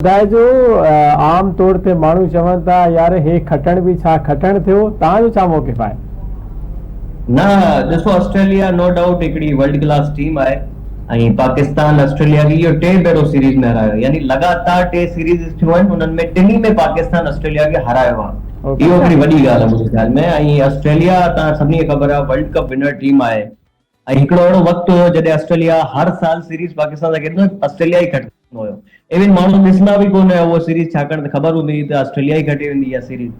ٻڌائجو عام طور تي ماڻهو چون ٿا يار هي کٽڻ به ڇا کٽڻ ٿيو توهان جو ڇا موقف آهي؟ نه ڏسو آسٽريليا نو ڊائوٽ هڪڙي ورلڊ ڪلاس ٽيم آهي ۽ پاڪستان آسٽريليا کي اهو ٽئين ڀيرو سيريز ۾ هارايو يعني لڳاتار ٽي سيريز ٿيون آهن انهن ۾ ٽنهي ۾ پاڪستان آسٽريليا کي هارايو آهي اهو هڪڙي وڏي ڳالهه آهي منهنجي خيال ۾ ۽ آسٽريليا توهان سڀني کي خبر آهي ورلڊ ڪپ ونر ٽيم آهي ۽ هڪڙو اهڙو وقت هيو جڏهن آسٽريليا هر سال سيريز پاڪستان سان کيڏندو هيو آسٽريليا ئي کٽندو هيو ايون ماڻهو ڏسندا به ڪونه هيا اهو سيريز ڇاڪاڻ ته خبر هوندي هئي ته آسٽريليا ئي کٽي ويندي اها سيريز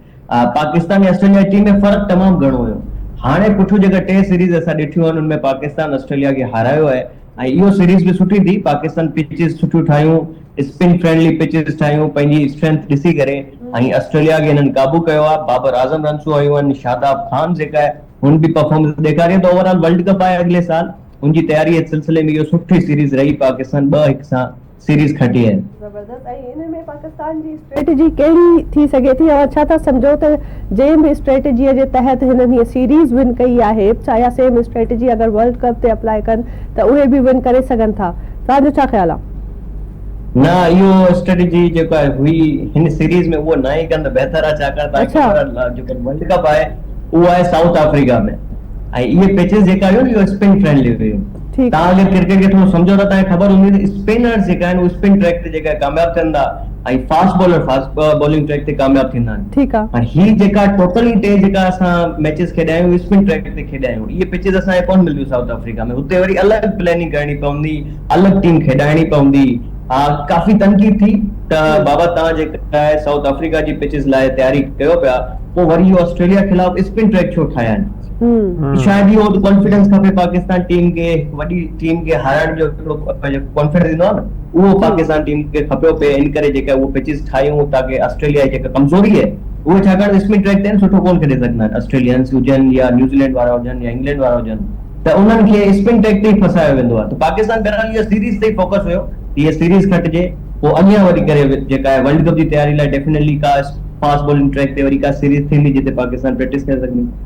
پاڪستان ۽ آسٽريليا جي ٽيم ۾ فرق تمام گهڻو هيو هاڻي پٺيون جيڪا ٽي سيريز اسان ڏٺيون آهن ان ۾ پاڪستان آسٽريليا کي هارايو آهي ۽ اهو سيريز به سٺي ٿي پاڪستان پچز سٺيون ٺاهيون اسپن فرينڊلي پچز ٺاهيون پنهنجي اسٽرينٿ ڏسي ڪري ۽ آسٽريليا کي هنن قابو ڪيو آهي بابر اعظم رنسون هنيون آهن شاداب خان جيڪا آهي هن به پرفارمنس ڏيکاري ته اوور آل ورلڊ ڪپ آهي اڳلي سال ان جي تياري جي سلسلي ۾ اهو سٺي سيريز رهي پاڪستان 2-1 سان سيريز کٽي آهي. زبردست ۽ ان ۾ پاڪستان جي اسٽريٽجي ڪهڙي ٿي سگهي ٿي اوهان ڇا ٿا سمجهو ته جنهن به اسٽريٽجي جي تحت هنن هيء سيريز ون ڪئي آهي ڇا اها سيم اسٽريٽجي اگر ورلڊ ڪپ تي اپلائي ڪن ته اهي به ون ڪري سگهن ٿا توهان جو ڇا خيال آهي؟ نه اهو اسٽريٽجي جيڪا هئي هن سيريز ۾ اهو نه ئي ڪن ته بهتر آهي ڇاڪاڻ ته خبر آهي جيڪو ورلڊ ڪپ آهي اهو آهي سائوٿ آفريڪا ۾ ۽ اهي پچز جيڪا هيون اهو اسپن فرينڊلي هيون تان اگر ڪرڪيٽ کي ٿورو سمجهو ته تان کي خبر هوندي ته اسپنرز جيڪا آهن اهي اسپن ٽريڪ تي جيڪا ڪامياب ٿين ٿا ۽ fast bowler fast bowling track تي ڪامياب ٿيندا آهن ٺيڪ آهي پر هي جيڪا ٽوٽلي ٽي جيڪا اسان ميچز کيڏيا آهيون اسپن ٽريڪ تي کيڏيا آهيون اهي پچز اسان کي ڪونه ملنديون سائوٿ آفريڪا ۾ هتي وري الڳ پلاننگ ڪرڻي پوندي الڳ ٽيم کيڏائڻي پوندي. ها ڪافي تنقيد ٿي ته بابا توهان جيڪا آهي سائوٿ آفريڪا جي پچز لاء تياري ڪيو پيا پوء وري اهو آسٽريليا خلاف اسپن ٽريڪ ڇو ٺاهيا آهن. شايد اهو ته ڪانفيڊنس کپي پاڪستان ٽيم کي هڪ وڏي ٽيم کي هارائڻ جو هڪڙو پنهنجو ڪانفيڊنس ايندو آهي نه اهو پاڪستان ٽيم کي کپيو پئي ان ڪري جيڪا اهو پچز ٺاهيون تاڪه آسٽريليا جي جيڪا ڪمزوري آهي اهي ڇاڪاڻ ته اسپن ٽريڪ تي سٺو ڪونه کيڏي سگهندا آهن آسٽريلينس هجن يا نيوزيلينڊ وارا هجن يا انگلينڊ وارا هجن. ته انهن کي اسپن ٽريڪ تي ئي ڦاسايو ويندو آهي ته پاڪستان بهرحال اها سيريز تي ئي فوڪس هيو ته هيء سيريز کٽجي پوء اڳيان وري ڪري جيڪا آهي ورلڊ ڪپ جي تياري لاء ڊيفينيٽلي ڪا فاسٽ بالنگ ٽريڪ تي وري ڪا سيريز ٿيندي جتي پاڪستان پريڪٽس ڪري سگهندي.